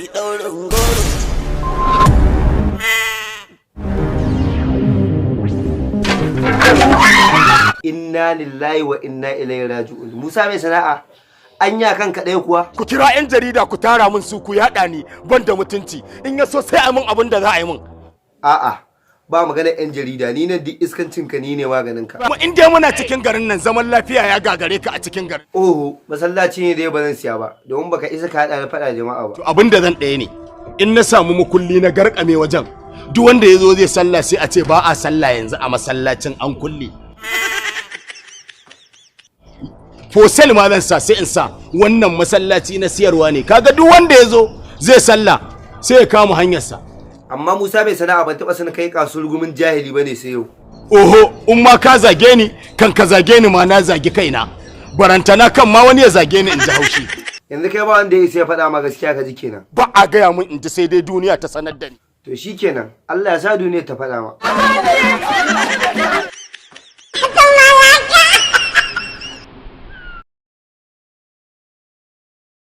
Biki ɗaurin goro. Inna lillahi wa inna ilaihi raji'un. Musa mai sana'a, anya kanka ɗaya kuwa? Ku kira 'yan jarida ku tara min su, ku yaɗa ni ban da mutunci. In ya so sai a min abin da za a yi min. A'a, ba magana yan jarida. Ni nan duk iskancin ka ni ne maganin ka. Kuma in dai muna cikin garin nan, zaman lafiya ya gagare ka a cikin garin. Oho, masallaci ne dai ba zan siya ba, domin baka isa ka haɗa na faɗa jama'a ba. To, abin da zan ɗaya ne, in na samu mukulli na garkame wajen, duk wanda ya zo zai sallah sai a ce ba a sallah yanzu a masallacin, an kulle. Fosel ma zan sa, sai in sa wannan masallaci na siyarwa ne. Kaga duk wanda ya zo zai sallah sai ya kama hanyarsa. Amma Musa mai sana'a, ban taɓa sanin kai kasurgumin jahili bane sai yau. Oho, in ma ka zage ni, kan ka zage ni ma na zagi kaina, barantana kan ma wani ya zage ni in ji haushi. Yanzu kai ba wanda ya isa ya faɗa ma gaskiya ka ji kenan? Ba a gaya mun in ji, sai dai duniya ta sanar da ni. To shikenan, Allah ya sa duniya ta faɗa ma.